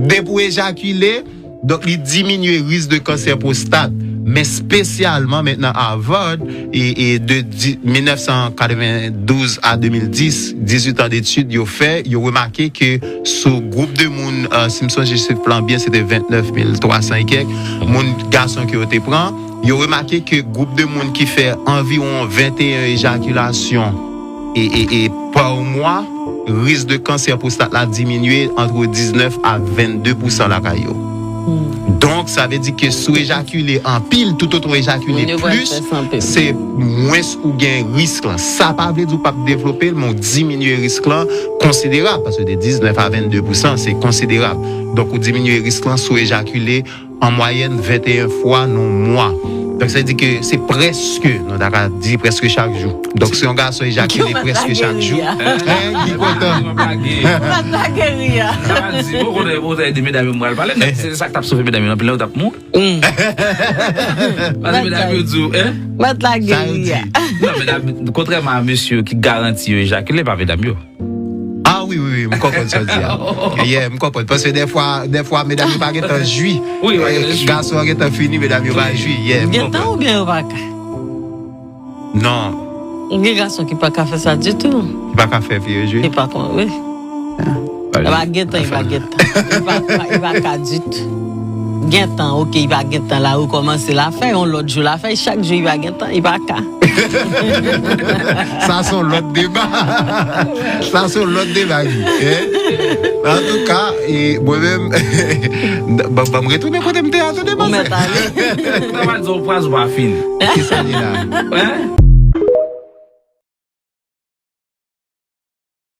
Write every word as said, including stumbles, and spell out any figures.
Depi w ejakile, donk li diminye risk de kansè pwostat. Men espesyalman mentnan Harvard, e, e de di- mil nèf san katrevendouz a de mil dis, dizuit an detid yo fè, yo remake ke sou gwoup de moun, euh, si m sonje chif lan byen, se te vennèf mil twa san e kèk, moun gason ke yo te pran, yo remake ke gwoup de moun ki fè anviwon venteyen ejakilasyon e, e, e pa mwa, risk de kansè pwostat la diminye antre diznèf a vennde pousan lakay yo. Donk, sa vle di ke si w ejakile anpil, toutotan w ejakile plis, se mwens ou gen risk lan. Sa pa vle di w p ap devlope l, men w diminye risk lan konsiderab, paske de diznèf a vennde pousan, se konsiderab. Donk, ou diminye risk lan si w ejakile an mwayèn venteyen fwa nan mwa. Donk, sa vle di ke se prèske, nou ta ka di prèske chak jou. Donk, si yon gason ejakile prèske chak jou, hein, li kontan. Ou pa t lage ri a. Sa di, ou konnen, ou konnen de medam yo m pral pale, men se sa k t ap sove medam yo anpil lè, yo t ap mouri. Paske medam yo di w, hein? Mèt lage ri a. Non, medam, kontrèman a mesye yo ki garanti yo ejakile, pa medam yo. Ah wi, wi, wi, m konprann sa w di a. Yeah, m konprann. Paske dèfwa, dèfwa, medam yo pa gentan jwi. Wi, yo pa gentan jwi. Gason an gentan fini, medam yo pa jwi. Yeah, m Gentan konprann. Oubyen yo pa ka? Non, Gen gason ki pa ka fè sa ditou. li pa ka fè fi yo jwi. Li pa kon, wi. Li pa gentan, li pa gentan. Li pa, li pa, li pa ka ditou. Gentan, ok, li pa gentan la, rekòmanse la fè, yon lòt jou la fè, chak jou li pa gentan, li pa ka. Sa se yon lòt deba. Sa se yon lòt deba, Guy. Eh? Antouka, e, mwen menm, ban ban m retounen kote m te a tou depanse. Ou mèt ale. Ou ta pral di w praz ou pa fin. Kisa li la? Hein?